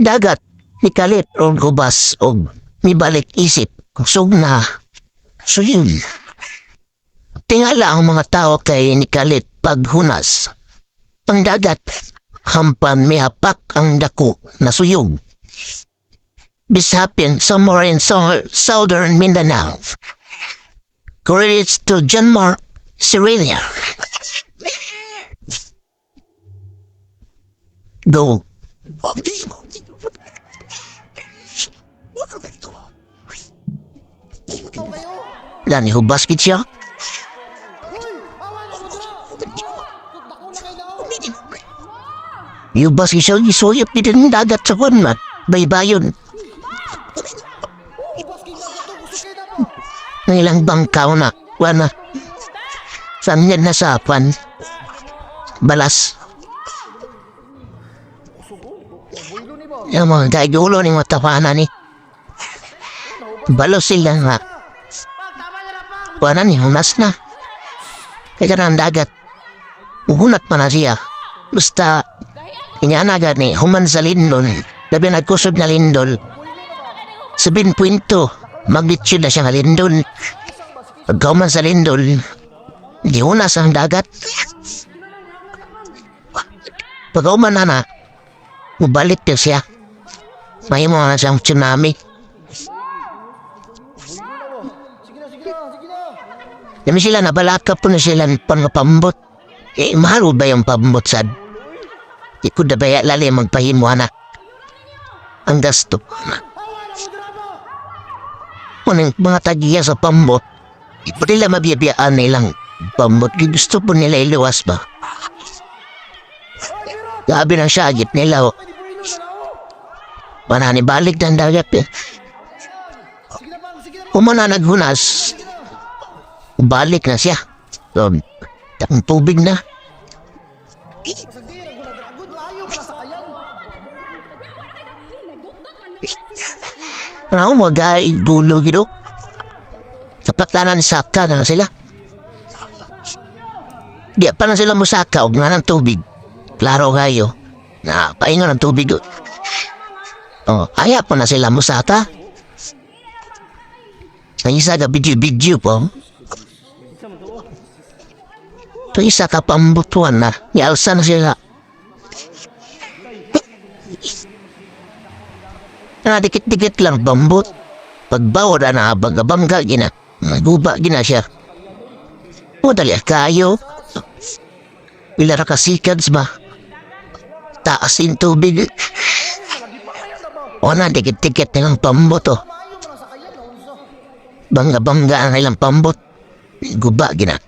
Dagat nikalit og hubas og mibalik isip kusog na suyod. Tingala ang mga tao kay nikalit paghunas. Ang dagat hampan mihapak ang dako na suyog. This happened somewhere in southern Mindanao. Credits to John Mark Cerelia. Go. Lani hubas gid siya. Hubas gid siya, gisuyop gid ang dagat sa kwan man. Baybayon. Ang ilang bangkaw na, wana. Saan yan nasapan? Balas. Yung mga gaigulo ni mga tapanan ni. Balo sila nga. Wana ni hunas na. Kaya ang dagat. Uhunat pa na siya. Basta, inyanaga ni human sa lindol. Labi nagkusog na lindol. 7 pwinto. Magnitude na siya nga lindol. Pagkahuman sa lindol, gihunas ang dagat. Pagkahuman na na, mubalik na siya. Mahimo na siyang tsunami. Dami sila, nabalaka po na sila pangapambot. Eh, mahal ba yung pambot sad? Di ko na baya lali magpahimo na. Ang gasto. Munang mga tagiya sa pambot, di po nila mabiyabiyaan nilang pambot. Gusto po nila iluwas ba? Gabi ng syagit nila. Oh. Manani balik ng dagat eh. Umana naghunas, balik na siya. So, ang tubig na. Ano mo, gay, gulo, gino. Kapatanan saka na sila. Di pa na sila musaka og nga ng tubig. Klaro kayo. Na, paingon ng tubig. Oh, aya pa na sila musaka. Ang isa ka video-video po. Ito isa ka pambutuan na. Yalsa na sila. Na dikit-dikit lang bambot. Pagbawa na na bangga gina. Naguba gina siya. Madali kayo. Pila ra ka seconds ba? Taas yung tubig. O na, dikit-dikit na lang pambot oh. Bangga-bangga ang ilang pambot. Guba gina.